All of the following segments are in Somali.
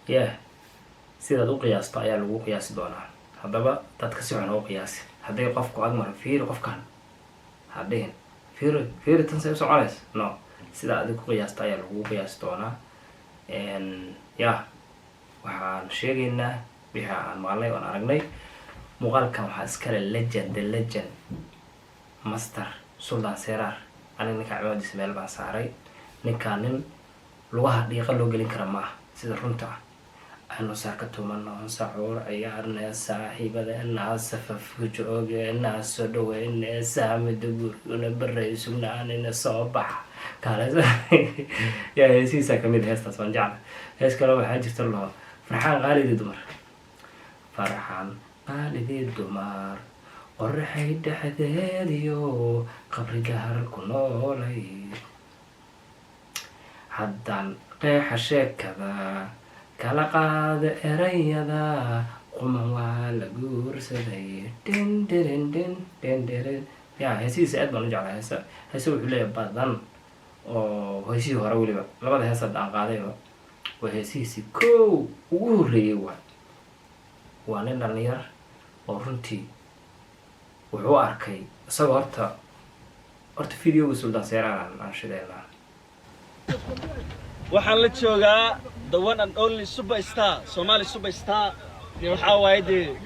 Yeah, sidaad u qiyaasto ayaa lagu qiyaasi doonaa. Haddaba dadka si xun u qiyaasi. Hadday qofku ag maro, "Fiiri qofkan," ha dhihin, "Fiiri, fiiri tan say u soconaysa." No, sidaa adig ku qiyaasta ayaa lagu qiyaasi doonaa. Ya, waxaan sheegaynaa wixii aan maqalnay oon aragnay. Muuqaalkan waxaa iskale legend, the legend, master Suldaan Seeraar. Aniga ninkaa cimaamadiisa meel baan saaray. Ninkaa nin lugaha dhiiqa loo gelin kara ma ah, sida runta ah. Aynu saaka tumano, sacuur ciyaarne, saaxiibadeena safafku joogeena, soo dhaweyne, saamida guriguna baray sugnaanina, soo bax kale. Yaa, heesihiisa kamid heestaas waan jecla. Hees kale waxaa jirta laho "Farxaan qaalidii dumar". Farxaan qaalidii dumar, qoraxay dhexdeediyo qabri dahar ku noolay, haddaan qeexa sheekada kala qaada, erayada quman waa la guursaday, dhin dhirin dhin dhin dhirin. Ya, heesihiisa aad baan u jeclaa. Heesa, heese wuxuu leeyahay badan oo heesihii hore. Weliba labada hees hadda aan qaadayba waa heesihiisii kow ugu horreeyay. Waa nin dhalinyar oo runtii wuxuu arkay isagoo horta videoga Suldaan Seeraan aan shideynaa. Waxaan la joogaa the one and only superstar, Somali superstar. Waxaa waaye dee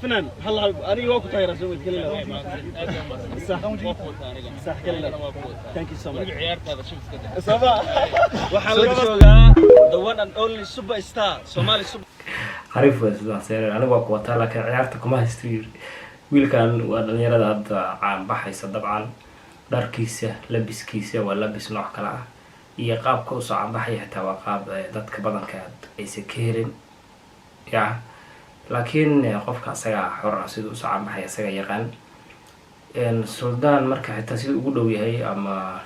finan hal hal. Aniga waa ku taageeraa, soo kelila. Sax sax, kelila. Thank you so much. Sama waxaan la joogaa the one and only superstar, Somali super Xariif waa Suldaan Seeraan. "Aniga waa ku wataa, laakiin ciyaarta kuma haysto," yiri. Wiilkan waa dhalinyarada hadda caan baxaysa. Dabcan dharkiisa, labiskiisa waa labis nooc kale ah, iyo qaabka usoo caanbaxaya xitaa waa qaab dadka badanka aysan ka helin. Ya, laakiin qofka asagaa xor ah, siduu usoo caanbaxaya asaga yaqaan. Suldaan marka xitaa siduu ugu dhow yahay, ama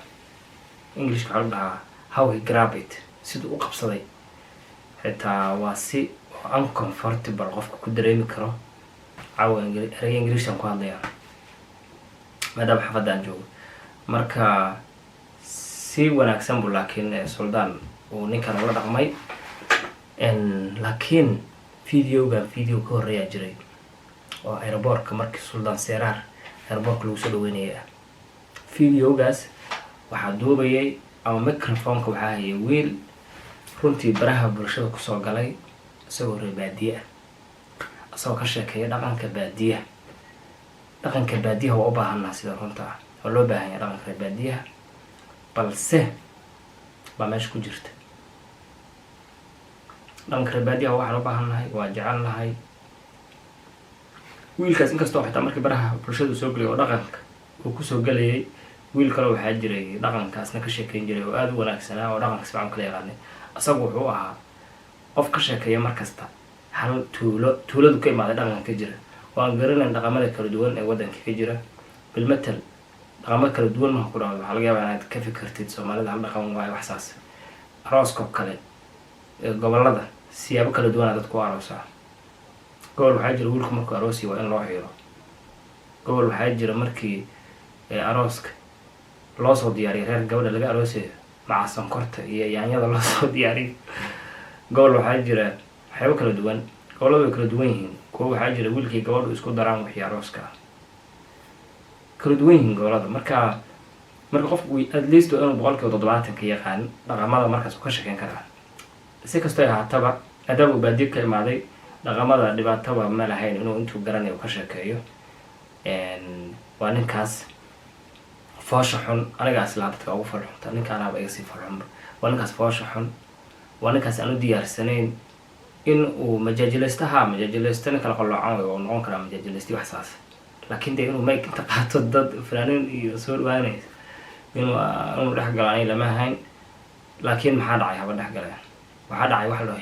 Englishka waxaa lagu dhahaa "how he grab it", siduu u qabsaday xitaa waa si uncomfortable qofka ku dareemi karo. Caawa ereyga Ingiliishan ku hadlaya maadaama xafadda aan joogo. Marka si wanaagsan bu laakiin Suldaan uu ninkan ula dhaqmay. Laakiin videogan video ka horreeyaa jiray oo airportka, markii Suldaan Seeraar airportka lagu soo dhaweynayay ah. Videogaas waxaa duubayay ama microphoneka waxaa hayay wiil runtii baraha bulshada kusoo galay, isagoo reer baadiye ah, isagoo ka sheekeeya dhaqanka baadiyaha. Dhaqanka baadiyaha waa u baahanaa, sida runta ah waa loo baahan yahay dhaqanka reer baadiyaha, balse baa meesha ku jirta. Dhaqanka reer baadiyaha waxaan u baahannahay, waa jecelnahay. Wiilkaas inkastoo xitaa markii baraha bulshada soo gelay oo dhaqanka uu kusoo gelayay, wiil kale waxaa jiray dhaqankaasna ka sheekeyn jiray oo aada u wanaagsanaa oo dhaqanka si fiican kala yaqaanay. Isagu wuxuu ahaa qof ka sheekeeya markasta hal tuulo, tuuladu ka imaaday dhaqanka ka jira, oo aan garanayn dhaqamada kala duwan ee waddanka ka jira. Bilmatel, dhaqamo kala duwan marka ku dhacdo, waxaa laga yaabaa inaad ka fikirtid Soomaalida hal dhaqan waayo. Wax saas arooskoo kale ee gobolada siyaabo kala duwanaa dadku u aroosaa. Gobol waxaa jira wiilku markuu aroosiya waa in loo xiiro. Gobol waxaa jira markii arooska loo soo diyaariyo, reer gabadha laga aroosayo, maca sonkorta iyo yaanyada loo soo diyaariyo. Gobol waxaa jira waxyaabo kala duwan. Gobolladu way kala duwan yihiin. Kuwa waxaa jira wiilkii gabadhu isku daraan wixii arooska ah. Kala duwan yihiin gobolada. Marka qofku at least waa inuu 70% ka yaqaan dhaqamada, markaas uu ka shekeyn karaa. Si kastoo ay ahaataba, maadaama uu baadiyo ka imaaday, dhaqamada dhibaataba ma lahayn inuu intuu garanayo uu ka sheekeeyo. Waa ninkaas foosha xun. Anigaas laa dadka ugu foolxunta, ninkaanaaba iga sii foolxunba. Waa ninkaas foosha xun, waa ninkaas aan u diyaarsanayn in uu majaajilaysto. Ha, majaajilaysto nin kala qalloocan way oo noqon karaa majaajilaysti, wax saas. Laakiin dee inuu mic inta qaato dad fanaanin iyo soo dhawaanaysa inuu dhex galo, ani lama hayn. Laakiin maxaa dhacay? Haba dhex galeen. Waxaa dhacay wax loo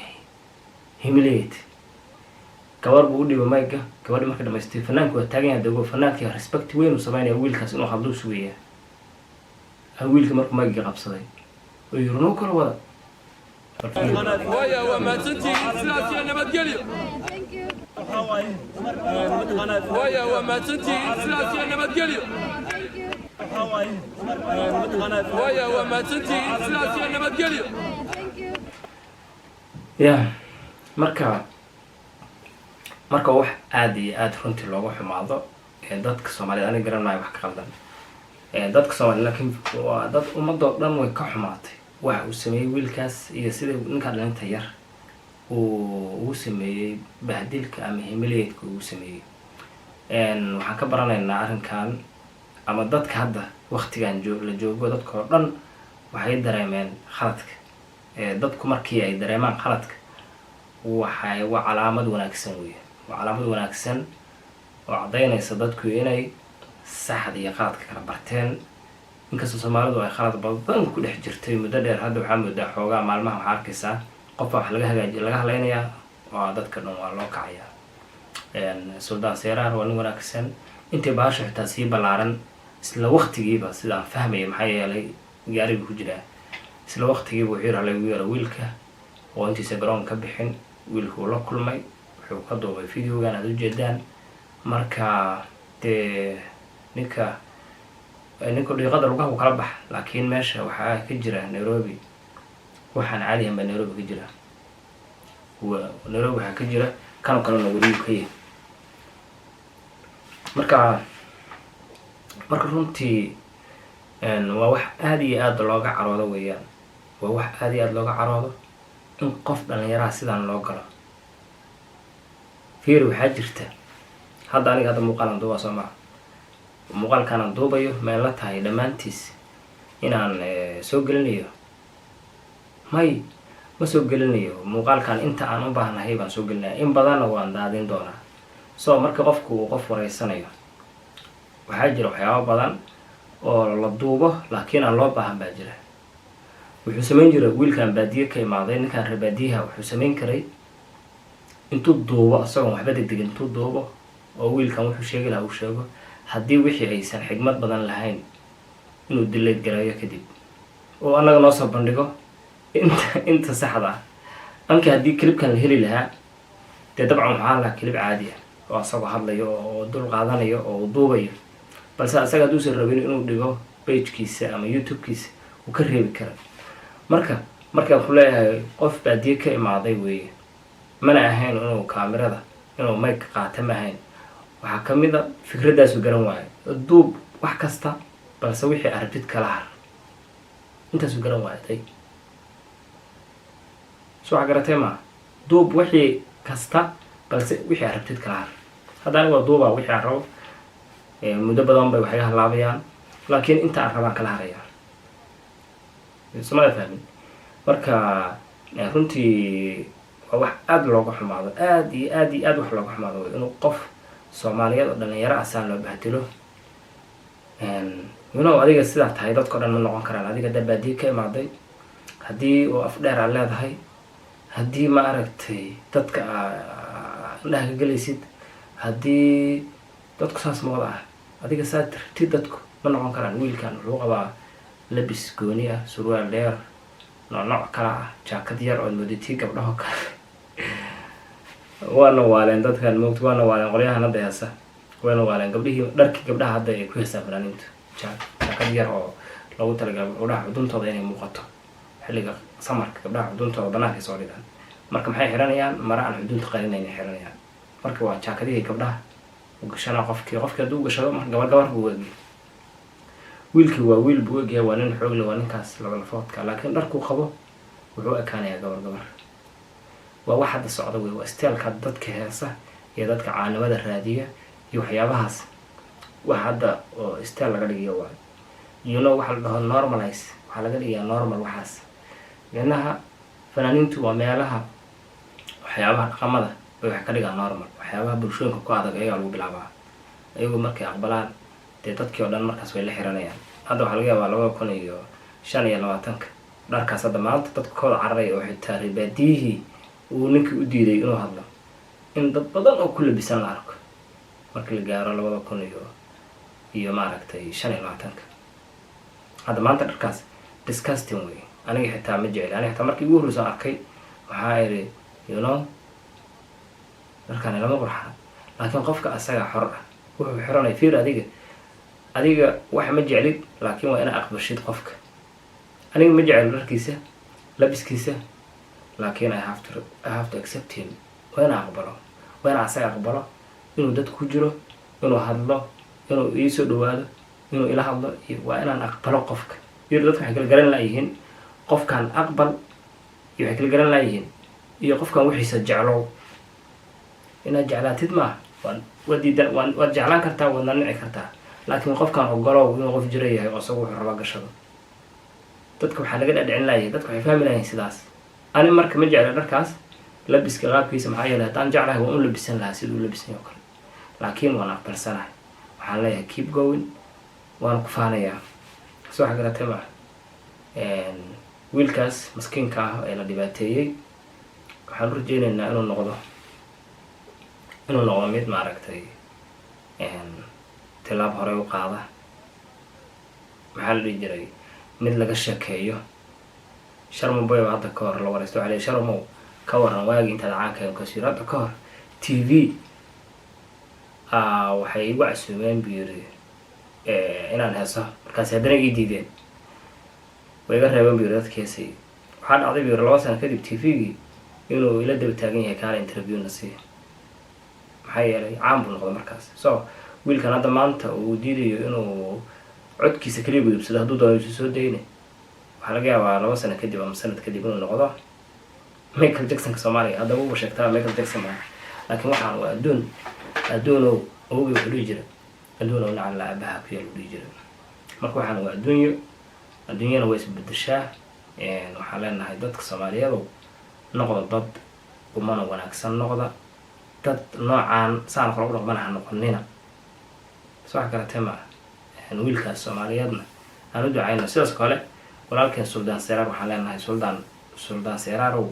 humiliate. Gabar buu u dhiibay micga. Gabadhi marka dhamaystay, fanaanku waa taagan yahay dago. Fanaankii respect weyn uu sameynaya, wiilkaas inuu hadluu sugaya. Wiilka markuu micga qabsaday oo yiri, "Noo kala wada." Waaya, waa mahadsantihiin. Sidaas iyo nabadgelyo. Waaya, waa mahadsantihiin. Sidaas iyo nabadgelyo. Waaya, waa mahadsantihiin. Sidaas iyo nabadgelyo. Ya. Marka wax aada iyo aada runtii looga xumaado ee dadka Soomaaliyed, aniga garan maayo wax ka qaldan ee dadka Soomaliya, laakiin waa dad ummadoo dhan way ka xumaatay waxa uu sameeyey wiilkaas iyo sida ninka dhalinta yar uu ugu sameeyey bahdilka ama humiliate-ka ugu sameeyey. Waxaan ka baranaynaa arrinkan ama dadka hadda waktigan la joogo, dadka oo dhan waxay dareemeen khaladka. Dadku markii ay dareemaan khaladka, waa calaamad wanaagsan weeye. Waa calaamad wanaagsan oo caddaynaysa dadku inay saxda iyo qaladka kala barteen, inkastoo Soomaalidu ay khalad badan ku dhex jirtay muddo dheer. Hadda waxaa moodaa xoogaa maalmaha waxaa arkaysaa qofbaa wax laga hagaaji, laga hadlaynayaa, waa dadka dhan waa loo kacayaa. Suldaan Seeraar waa nin wanaagsan. Intay bahasha xitaa sii ballaaran, isla waqtigiiba sidaan fahmaya, maxaa yeelay gaarigu ku jiraa, isla waqtigiiba wuxuu yidhi halagu yeero wiilka oo intiisa garoon ka bixin. Wiilku uu la kulmay, wuxuu ka duubay videogan aad ujeedaan. Marka dee ninka dhiiqada lugaha uu kala bax, laakiin meesha waxaa ka jira Nairobi waxaan caadihan baa Nairobi ka jira. Nairobi waxaa ka jira kanoo kalena weriyu ka yahay. Marka runtii waa wax aada iyo aada looga caroodo weeyaan. Waa wax aada iyo aada looga caroodo in qof dhalinyaraha sidaan loo galo. Fiiri, waxaa jirta hadda aniga hadda muuqaalan duubaa, soo maha? Muuqaalkaan duubayo meel la tahay dhammaantiis inaan soo gelinayo? May, ma soo gelinayo. Muuqaalkan inta aan u baahnahay baan soo gelinaya, in badanna waan daadin doonaa. So marka qofku uu qof wareysanayo, waxaa jira waxyaabo badan oo la duubo laakiin aan loo baahan baa jira. Wuxuu samayn jiray wiilkan baadiye ka imaaday, ninkan reer baadiyaha, wuxuu samayn karay intuu duubo isagoon waxba degdegin, intuu duubo oo wiilkan wuxuu sheegi lahaa uu sheego, haddii wixii aysan xigmad badan lahayn inuu dileed gareeyo kadib oo annaga noo soo bandhigo inta saxda ah. Anki haddii clipkan la heli lahaa, dee dabcan waxaa lahaa clip caadi ah oo asagoo hadlayo oo dul qaadanayo oo uu duubayo, balse asaga hadduusan rabin inuu dhigo pagekiisa ama YouTube-kiisa, wuu ka reebi kara. Marka markaan ku leeyahay qof baadiye ka imaaday weeye, mana ahayn inuu kaamirada, inuu mic qaata ma ahayn. Waxaa ka mid a fikraddaasu garan waayo: duub wax kasta, balse wixii arabtid kala har. Intaasuu garan waayo. Day so waxa garatay maa? Duub wixii kasta, balse wixii arabtid kala har. Hadda aniga waa duubaa wixii aan rabo, muddo badan bay waxay halaabayaan, laakiin inta aan rabaan kala haraya. Somada fahmin? Marka runtii waa wax aada looga xumaado, aada iyo aad iyo aad wax looga xumaado wey inuu qof Soomaaliyeed oo dhalinyaro ah saan loo bahdilo. Adiga sidaa tahay dadka o dhan ma noqon karaan. Adiga haddaa baadiye ka imaaday, haddii oo af dheer aad leedahay, haddii ma aragtay dadka indhaha ka gelaysid, haddii dadku saas ma wada ah, adiga saad rabtid dadku ma noqon karaan. Wiilkan wuxuu qabaa labis gooni ah, surwaal dheer nooc nooc kala ah, jaakad yar ood moodatii gabdhaho kale. Waana waaleen dadkan moogta, waana waaleen qolyahan hadda heesa, waana waaleen gabdhihii. Dharkii gabdhaha hadda ay ku heestaan fanaaniintu, jaakad yar oo loogu talagalay gabdhaha xuduntooda inay muuqato xilliga samarka, gabdhaha xuduntooda banaanka soo dhigaan. Marka maxay xiranayaan? Mara aan xudunta qarinayn xiranayaan. Marka waa jaakadihii gabdhaha u gashana. Qofkii hadduu gashado, marka gabar gabar buu egyahay. Wiilkii waa wiil buu egyahay, waa nin xoogle, waa ninkaas labalafoodka, laakiin dharkuu qabo wuxuu ekaanayaa gabar gabar. Waa wax hadda socda wey, waa styleka dadka heesa iyo dadka caanimada raadiya iyo waxyaabahaas. Wax hadda oo style laga dhigayo waayo, waxa la dhaho normalize, waxaa laga dhigayaa normal waxaas. Micnaha fanaaniintu waa meelaha waxyaabaha dhaqamada bay wax ka dhigaan normal. Waxyaabaha bulshooyinka ku adag ayagaa lagu bilaabaa. Ayagu markay aqbalaan, dee dadkii oo dhan markaas way la xiranayaan. Hadda waxaa laga yaabaa 2025-ka dharkaas hadda maanta dadka kooda cararaya oo xitaa reer baadiyihii uu ninkii u diiday inuu hadlo, in dad badan oo ku labisan la arko marka la gaaro labada kun iyo maaragtay 25-ka. Hadda maanta dharkaas disgusting wey. Aniga xitaa ma jecli. Aniga xitaa markii ugu horreysa arkay waxaa idhi, "Dharkani lama qurxana." Laakiin qofka asaga xor ah, wuxuu xiranay. Fiir, adiga wax ma jeclid, laakiin waa inaa aqbashid qofka. Aniga ma jecel dharkiisa, labiskiisa. Laakiin I have to accept him. Waa inaan aqbalo, waa inaan asaga aqbalo inuu dadku ku jiro, inuu hadlo, inuu iisoo dhawaado, inuu ila hadlo iyo waa inaan aqbalo qofka. Iyo dadka waxay kala garan laayihiin qofkaan aqbal iyo waxay kala garan laayihiin iyo qofkaan wixiisa jeclow. Inaad jeclaatid maaha, waad diida, waad jeclaan kartaa, waadna nici kartaa, laakiin qofkaan ogolow inuu qof jira yahay oo isagu wuxuu rabaa gashado. Dadka waxaa laga dhadhicin laayahay, dadka waxay fahmi lahayn sidaas. Ani marka ma jecla dharkaas, labiska qaabkiisa. Maxaa yeelay, haddaan jeclahay waan u labisan lahaa siduu u labisan yahay oo kale, laakiin waan aqbalsanahay. Waxaan leeyahay keep going, waan ku faanayaa. Soo wax garatay maaha? Wiilkaas maskiinka ah ee la dhibaateeyey waxaan u rajeyneynaa inuu noqdo mid maaragtay tilaab horey u qaada. Maxaa la dhihi jiray? Mid laga sheekeeyo. Sharmaboy ba hadda ka hor la wareysto. Waxaa la yihi, "Sharmow, ka waran waagii intaad caanka ahayn?" Markaasuu yiri, "Hadda ka hor TV waxay igu casuumeen," buu yiri, "inaan heeso. Markaas haddana ii diideen, way iga reebeen," buu yiri, "dadka heesay." Waxaa dhacday, buu yiri, 2 sano kadib TV-gii inuu ila daba taagan yahay, "Kaala interview na sii." Maxaa yeelay, caan buu noqday markaas. So wiilkan hadda maanta uu diidayo inuu codkiisa kaliya gudubsado, hadduu doono isu soo dayne, waxaa laga yaabaa 2 sano kadib ama sanad kadib inuu noqdo Michael Jacksonka Soomaaliya. Haddaba uba sheegtaa Michael Jackson maa, laakiin waxaan waa adduun. Adduunow, awogii wuxuu dhihi jiray, "Adduunow, nacal la aabaha ku yaal," uu dhihi jiray. Marka waxaan waa adduunyo, adduunyana way isbedeshaa. Waxaan leenahay dadka Soomaaliyeedow, noqda dad umana wanaagsan, noqda dad noocaan saan kale u dhaqmana ha noqonina. Soo wax garatay ma? Wiilkaas Soomaaliyeedna aan u ducayno. Sidaas kale walaalkeen Suldaan Seraar waxaan leenahay, Suldaan Seraarow,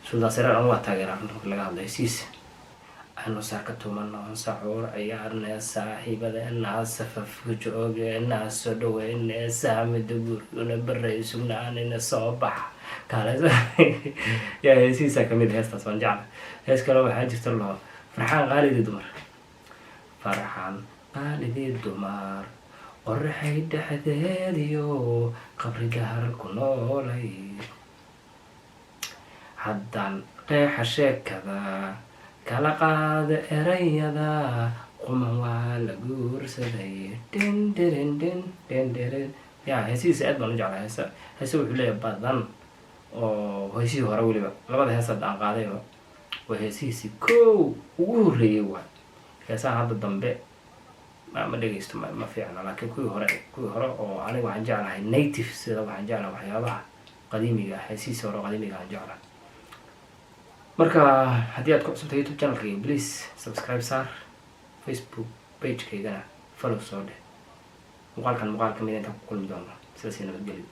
Suldaan Seraar anu waa taageeraa. Runta marka laga hadlo, hesiis aynu saaka tumano, sacuur ciyaarne, saaxiibadeena safafka joogeena soo dhaweyne, saamida guriguna baray sugnaanina, soo bax kaale. Yaa heesihiisa kamid heestaas waan jecla. Hees kale waxaa jirta laho "Farxaan qaalidii dumar". Farxaan qaalidii dumar, qoraxay dhexdeediyo qabri dahar ku noolay, haddaan qeexa sheekada kala qaada erayada, quman waa la guursaday, dhin dhirin dhin dhin dhirin. Ya, heesihiisa aad baan u jeclaa. Heesa heese wuxuu leeyahay badan oo heesihii hore. Weliba labada hees hadda aan qaadayba waa heesihiisii kow ugu horreeyay. Waay heesaha hadda dambe ma dhegeysto, ma fiicno, laakiin kuwii hore oo aniga waxaan jeclahay native, sida waxaan jeclahay waxyaabaha qadiimiga ah. Heesihiisa hore oo qadiimiga aan jeclahay. Marka haddii aad ku cusubtahay YouTube channelkayga, please subscribe saar, Facebook pagekaygana follow soo dheh. Muuqaalkan muuqaal kamid intaan ku kulmi doono, sidaas iyo nabadgelyo.